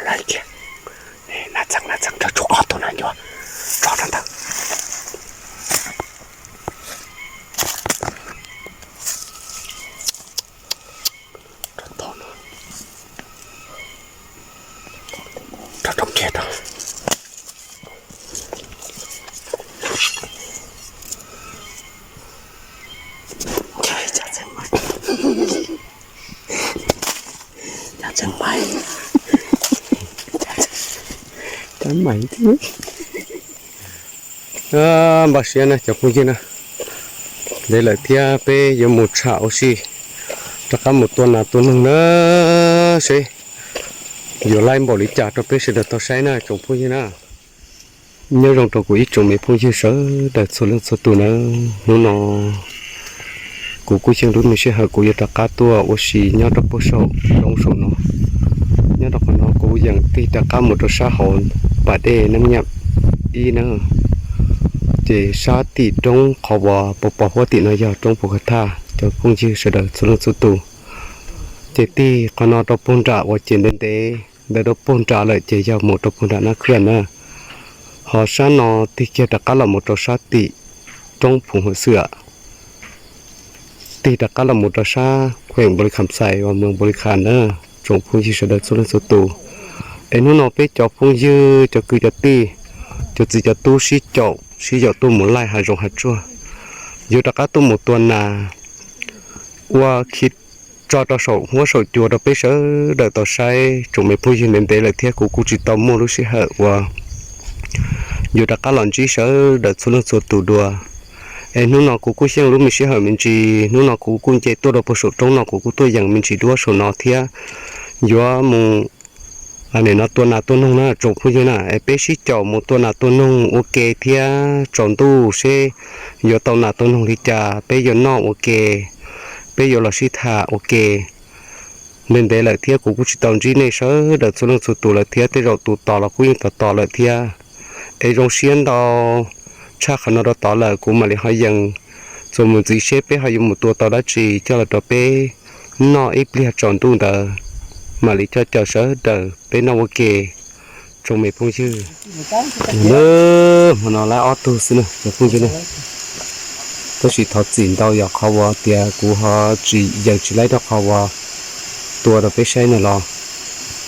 Lawm kiag, na txeeb na txeeb, rau tsuj qhov tus na nyuam tso rau ntawd. Rau tom no, rau tom kiag rau. Cov mais thiab. Npaj siab na cov phooj ywg na, ntev lawm thiab peb yuav mus tsham ua si, rov qab mus tua nas tua noog na, seb yuav laib npaum li cas rau peb sawv daws tau saib na tsoom phooj ywg na. Nyob zoo rau kuv ib tsoom me phooj ywg sawv daws txhua leej txhua tus na. Hnub no kuv kuj xyeej lub me sij hawm kuv yuav rov qab tuaj ua si nyob rau puag saum roob saum no. Nyob rau qhov no kuv yeem tig rov qab mus rau sab hauv pas dej Neeb Nyam ib na. Ces sab tim roob qhov uas pos pos huab tim no yog roob Pus Kha Thaj, cov phooj ywg sawv daws txhua leej txhua tus. Ces tig qhov no rau puag nram uas ces ntev ntev ntawd rau puag nram lawm ces yog mus rau puag nram Nab Khwj na. Ho sab no tig kiag rov qab los mus rau sab tim roob Phu Hwm Xwm, tig rov qab los mus rau sab kheem Npaus Lis Kham Xais uas moos Npaus Lis Kham na, tsoom phooj ywg sawv daws txhua leej txhua tus. Es hnub no peb cov phooj ywg cov kwv cov tij, cov txiv cov tub sib caum sib yaum tuaj mus laij hav zoov hav tsuag, yuav rov qab tuaj mus tua nas ua khi tso rau saum huab saum cua rau peb sawv daws tau saib tsoom me phooj ywg ntev ntev lawm thiab kuv kuj tsis tau muaj lub sij hawm uas yuav rov qab los ntsib sawv daws txhua leej txhua tus dua. Es hnub no kuv kuj xyeej lub me sij hawm me ntsis, hnub no kuv kuj nce tuaj rau puag saum roob no kuv kuj tuaj yeem me ntsis duab saum no thiab yuav mus nim no tua nas tua noog na tsoom phooj ywg na. Es peb sib caum mus tua nas tua noog ua ke thiab tsaus ntuj seb yuav tau nas tau noog li cas peb yuav noj ua ke, peb yuav los sib tham ua ke. Ntev ntev lawm thiab kuv kuj tsis tau ntsib nej sawv daws txhua leej txhua tus lawm thiab tej zaum tus tos los kuj yeej tos tos lawm thiab. Es zoo siab ntau tshaj qhov no rau tod lawm kuv mam li ho yees txuas mus ntxiv seb peb ho yuav mus tua tau dab tsi coj los rau peb noj ib pliag tsaus ntuj ntawd, mam li coj caw sawv daws peb noj ua ke tsoom me phooj ywg. Hmo no laib ob tug xwb na cov phooj ywg na. Tab sis thov txim ntau yog qhov uas tias kuv ho tsis yees tsis laib rau qhov uas tua rau peb saib na los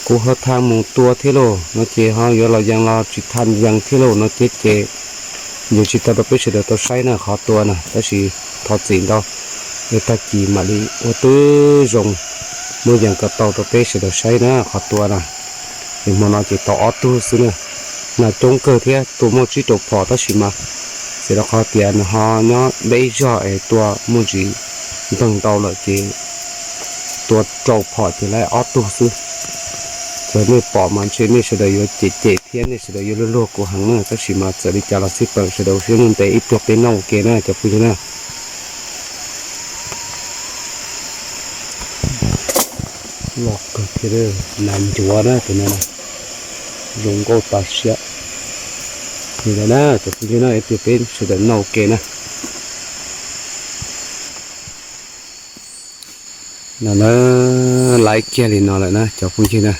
kuv ho tham mus tua thiab lauj no ces ho yuav los yees los tsis tham yees thiab lauj no ces ces yees tsis tau rau peb sawv daws tau saib na qhov tua na. Tab sis thov txim ntau, es tag kis mam li ua twb zoo muab yees kom tau rau peb sawv daws saib na qhov tua na. Es hmo no ces tau ob tug xwb na. Nas coob kawg thiab tua muaj tsib rau phom tab sis mas txawm rau qhov tias nws ho nyob deb zog es tua muaj ntsis npeeg ntau lawm ces tua rau phom ces laib ob tug xwb. Ces nej pom mas ntshe nej sawv daws yuav cem cem thiab nej sawv daws yuav luag luag kuv heev na tab sis mas txawm li cas los xij peem sawv daws ua siab ntev ib pliag peb noj ua ke na cov phooj ywg na. Loj kawg thiab, nas ncuav na tus no, zoo nkauj tas siab. Li ntawd na cov phooj ywg na, ib pliag peb sawv daws noj ua ke na. No na, laib kiag li no lawm na cov phooj ywg na,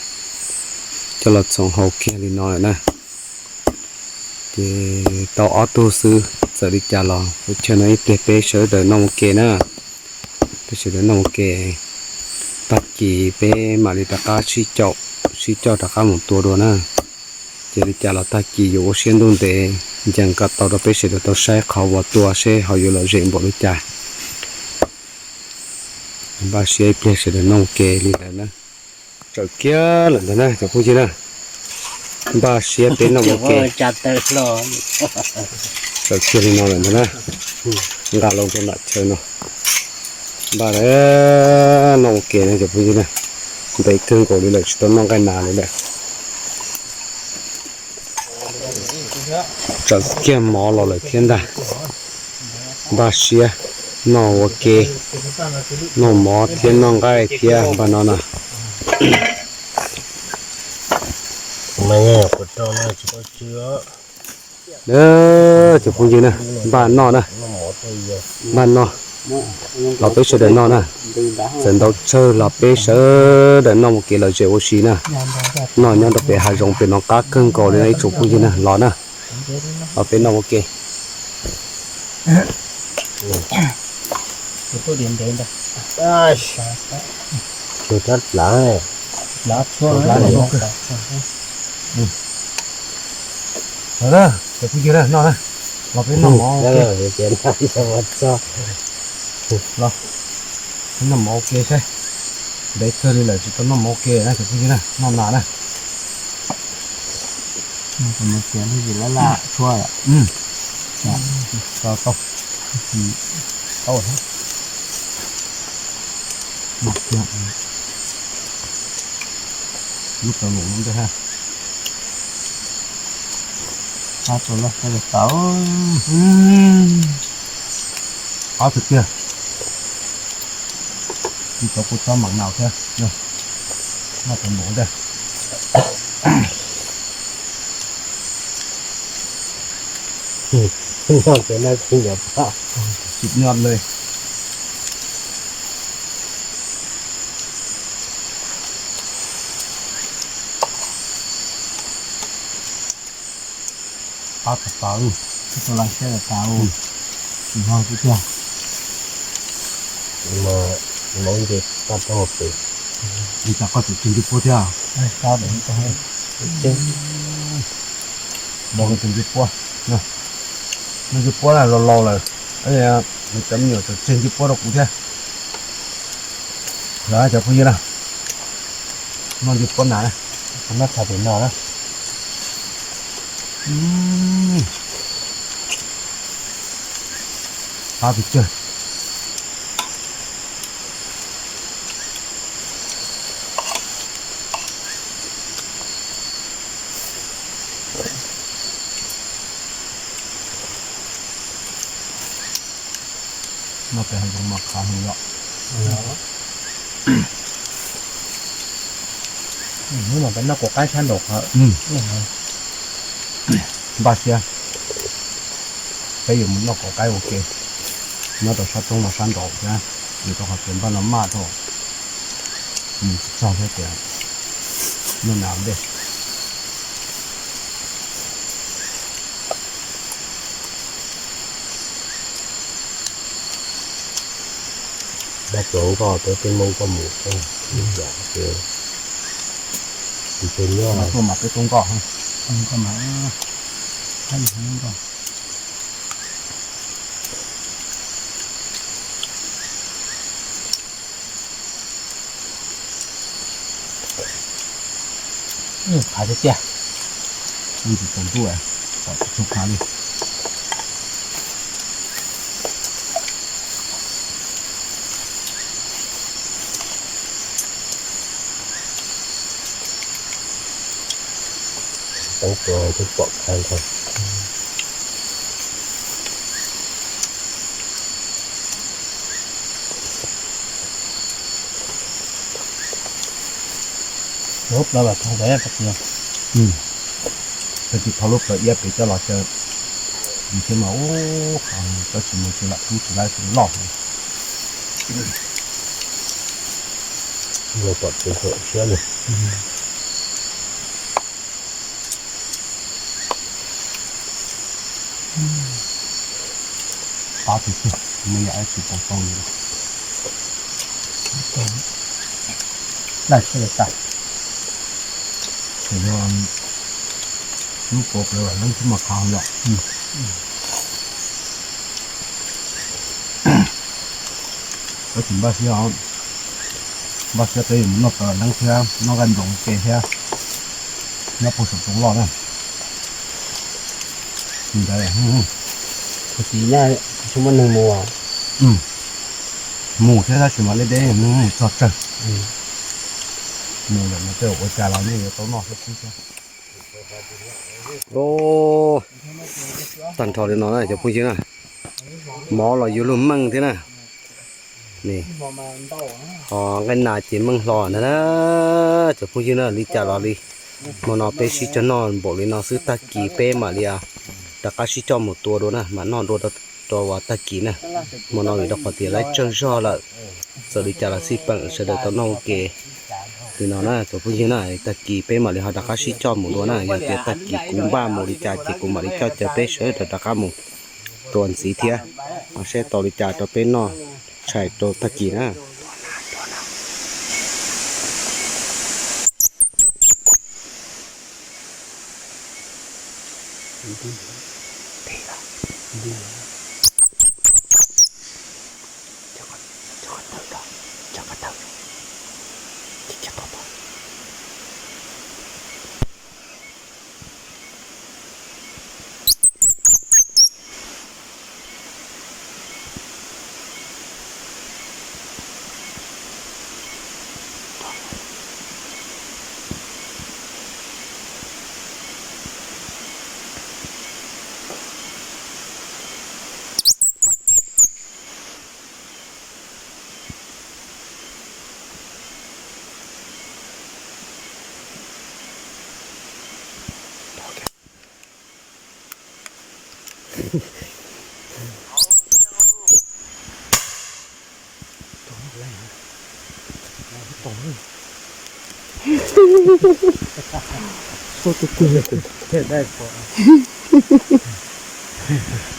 coj los txhoov hau kiag li no lawm na. Ces tau ob tug xwb, txawm li cas los ua chaw no ib pliag peb sawv daws noj ua ke na. Peb sawv daws noj ua ke, tag kis peb mam li rov qab sib caum, sib coj rov qab mus tua dua na. Ces li cas los tag kis yuav ua siab ntuj ntev, ncees kom tau rau peb sawv daws tau saib qhov uas tua seb ho yuav lom zem npaum li cas. Npaj siab ib pliag sawv daws noj ua ke li ntawd na. Tsawm kiag lawm ntag na cov phooj ywg na. Npaj siab peb noj ua ke. Tsawm kiag li no lawm ntag na. Nqa loo rau nram chaw no. Npaj noj ua ke na cov phooj ywg na. Ntev kawg nkaus li lawm tsis tau noj nqaij nas li lawm. Tsaws kiag mov los lawm thiab ntag. Npaj siab noj ua ke, noj mov thiab noj nqaij thiab npaj no na. Cov phooj ywg na, npaj noj na, npaj noj los peb sawv daws noj na. Txawm ntau tsawg los peb sawv daws noj mus kev lom zem ua si na. Noj nyob rau pem hav zoov pem no qab kawg nkaus li no ib tsoom phooj ywg na, los na, los peb noj ua ke. Cov phooj ywg na, noj na, los peb noj mov, los noj mov ua ke saib. Ntev kawg li lawm tsis tau noj mov ua ke na cov phooj ywg na, noj nas na. Lub tau num ntej ha. Qab tiag tiag. Tsis tau kuv tsob mam naus thiab. Noj tau num ntej. Tsis nyob li. Qab tas tas, tsis tau laj siab tas, tsis noj twb tiag. Mus ib ce paj rau pem. Ua cas koj tseem tseg ncuj puab thiab? Mus tseg ncuj puab, noj ncuj puab na, laus laus lawm, nws cov me nyuam tseem tseg ncuj puab rau kuv thiab. Los cov phooj ywg na, noj ncuj puab na, noj tshais pem no na. Qab tiag tiag. Noj pem hav zoov mas khav heev yom. Hnub no peb noj kuv qaib sab nraud qhov. Npaj siab peb yuav mus noj kuv qaib ua ke. Nyob rau sab roob no sab nraud thiab, vim rau qhov tias npaj no maj dhau, mus tsis txog thiab tias noj nas ntej. Dab tsuas nkoj peb tej Hmoob nkoj mus, tus pem nyob tuaj mas peb tuaj nkoj, nkoj mas, nkoj. Khav tiag tiag. Ub, tsis tau ntuj, pom tsis tshua khav li. Teeb tua twb pom khav ntag. Lub plawv los thau pem, peb tsis thau lub plawv iab pem coj los caw, vim thiab mas ub, tab sis mas tsis lam tub tsis laib tsis loj. Los pom tsis tshua siab li. Qab tiag tiag, muaj yam dab tsi tau tau li. Laj siab li tas. Ces yog lub pov plawv los leeb xwb mas khav yom. Tab sis npaj siab, npaj siab peb yuav mus noj plawv leeb thiab noj nqaij nploos ua ke thiab, nyob puag saum roob loj na. Ntawd, tus txiv nyob tsis muaj neeg mus. Mus thiab tab sis mas deb deb, neeg mus txog tsawg. Mus lawm no tej zaum ua cas los yeej yuav tau noj xwb xwb thiab. Tag nrho li no na cov phooj ywg na, mov los yuav luag meej thiab na. Ho nqaij nas ces meej hlo ntag na cov phooj ywg na, li cas los li. Hmo no peb sib coj noj npaum li no xwb, tag kis peb mam li rov qab sib coj mus tua dua na, mam noj dua rau uas tag kis na. Hmo no vim rau qhov tias lawv tsawg zog lawm, txawm li cas los xij peem sawv daws tau noj ua ke li no na cov phooj ywg na, tag kis peb mam li ho rov qab sib coj mus dua na, yog tias tag kis kuv npaj mus li cas ces kuv mam li coj caw peb sawv daws rov qab mus tua ntxiv thiab, ho saib tau li cas rau peb noj tshais rau tag kis na.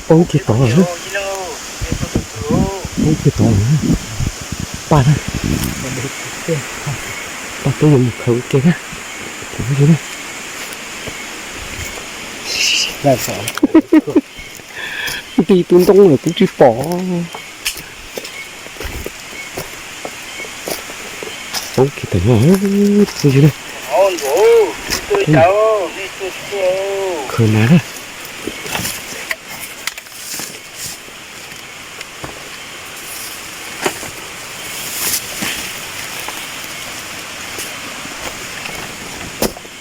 Poob kiag tod lawm, poob kiag tod lawm. Paj na, paj peb yuav mus khaws ua ke na. Nti tus ntoo lawm kuv tsis pom. Poob kiag tod no, phooj ywg na. Khaws nas na.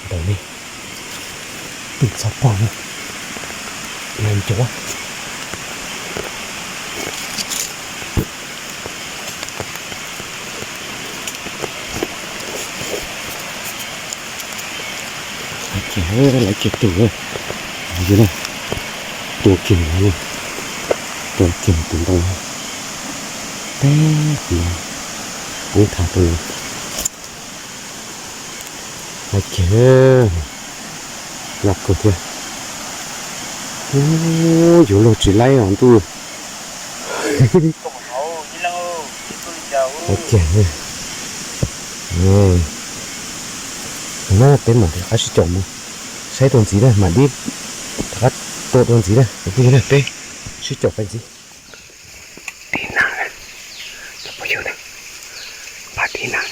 Ntawm no, pw txog pog no, nas ncuav. Lawv kiag, lawv kiag tus, tus na, tua kiag no, tua kiag tus ntoo, peb tus poob thav rau no. Lawv kiag, loj kawg thiab. Ub, yuav luag tsis laib os ntuj. Lawv kiag, no peb mam rov qab sib caum mus saib dua ntxiv na, mam li rov qab tua dua ntxiv na, peb sib caum peb ntxiv. Tib nas, cov phooj ywg na, pab tib nas.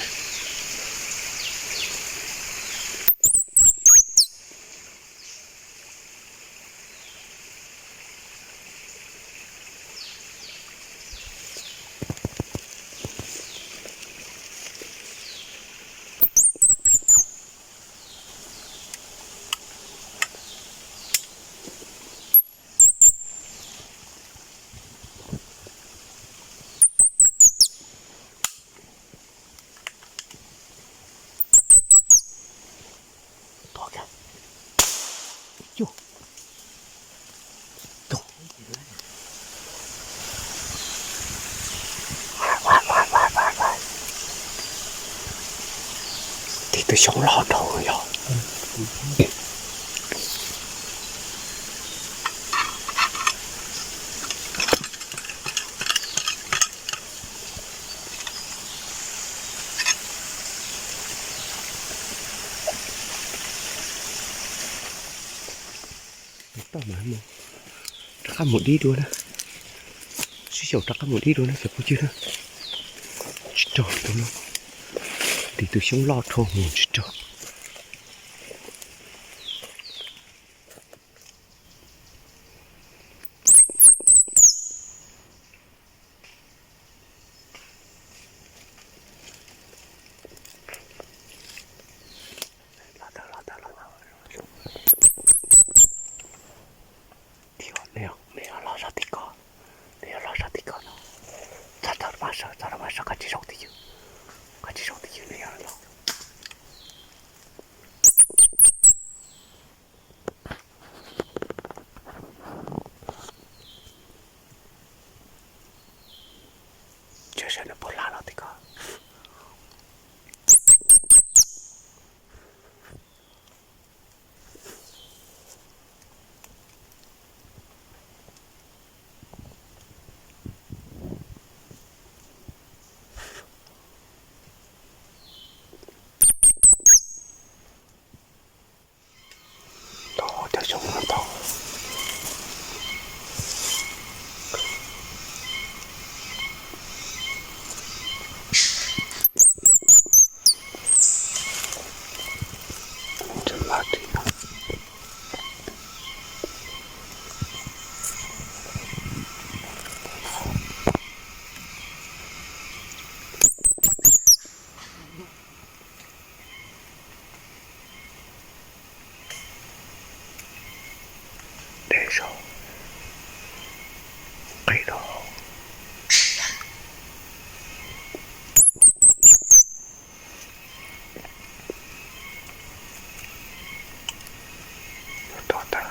Tib tug xyoob loj dhau yog. Tau mas, rov qab mus dib dua na. Sib xyaum rov qab mus dib dua na cov phooj ywg na. Tsis raug tus no. Tim tus xyoob loj dhau mus tsis raug. Tsis zoo twj ywm, qhov tsis zoo twj ywm no yog no. Tsis saib nws puas hla los tim ko. Tau cov xyoob no tau. Dej saud, qis rau hauv. Rov tag.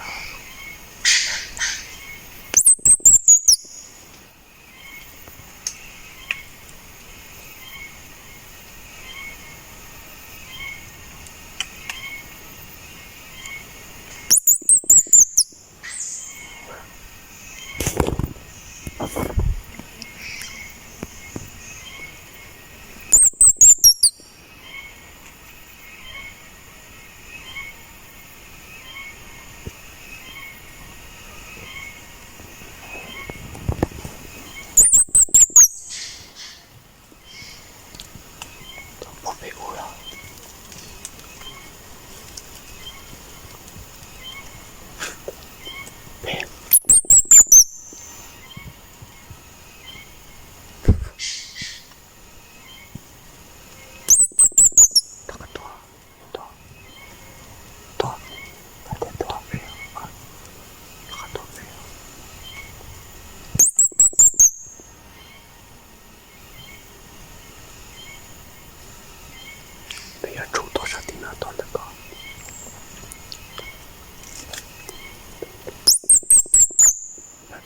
Cov pog pem ub los pem. Rov qab tuaj, tuaj, tuaj, rov qab tuaj pem, rov qab tuaj pem. Peb yuav tshum tuaj sab tim no tuaj ntawm ko.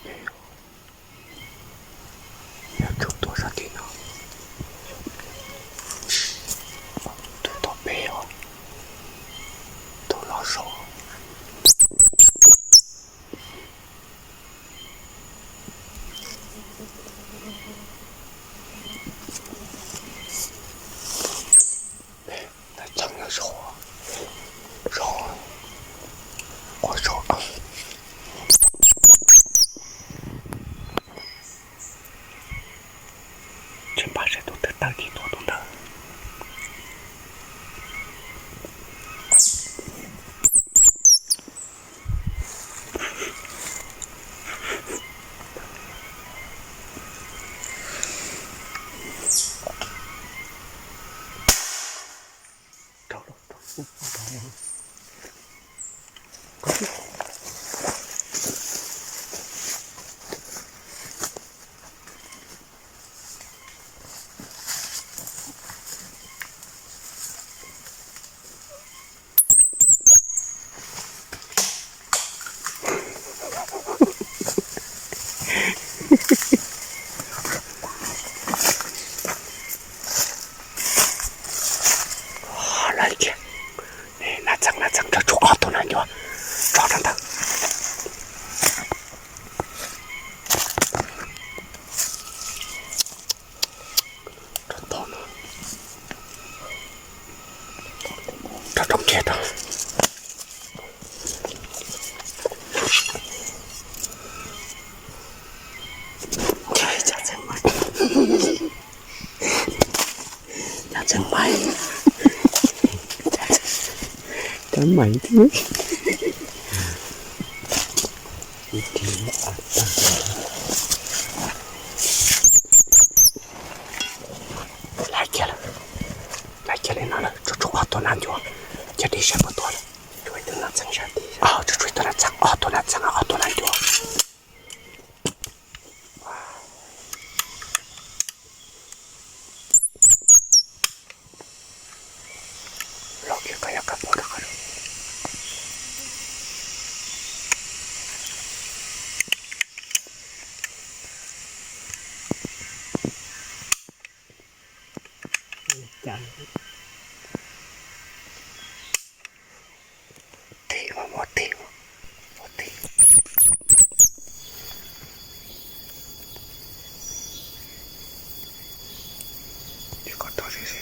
Peb yuav tshum tuaj sab tim no. Tus tom peb os, tus los saud. Nas txheeb no zoo, zoo, quav zoo. Tsis npaj seb tus twg tawm ces tua tus ntawd. Lawv kiag, nas txheeb, nas txheeb, tsuas tshuav ob tug nas ncuav tso rau ntawd. Rau tom no, rau rooj kiag rau. Cov tseem maim, cov maim thiab. Laiv kiag lawm, laiv kiag li no lawm, tsuas tshuav ob tug nas ncuav, cov dib sab puas tuaj lawm. Tsuas tshuav ib tug nas txheeb sab tid, tsuas tshuav ib tug nas txheeb, ob tug nas txheeb, ob tug nas ncuav. Tig mas, muab tig, muab tig. Kom tau ze ze.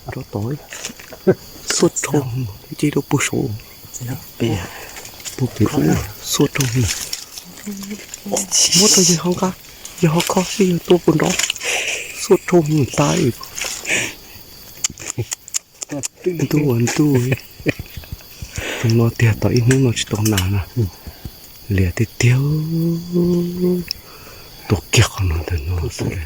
Rov tod, xuaj rho, ces rau puag saud, puag pem ub, xuaj rho. Muab rau yawg ho nqa, yawg ho kho xwb, yawg tua puag nrov, xuaj rho tas. Ntuj ua ntuj, tus no tiag tau ib hnub no tsis tau nas na, liam tiag tiag. Tua kiag qhov no ntawm no xwb.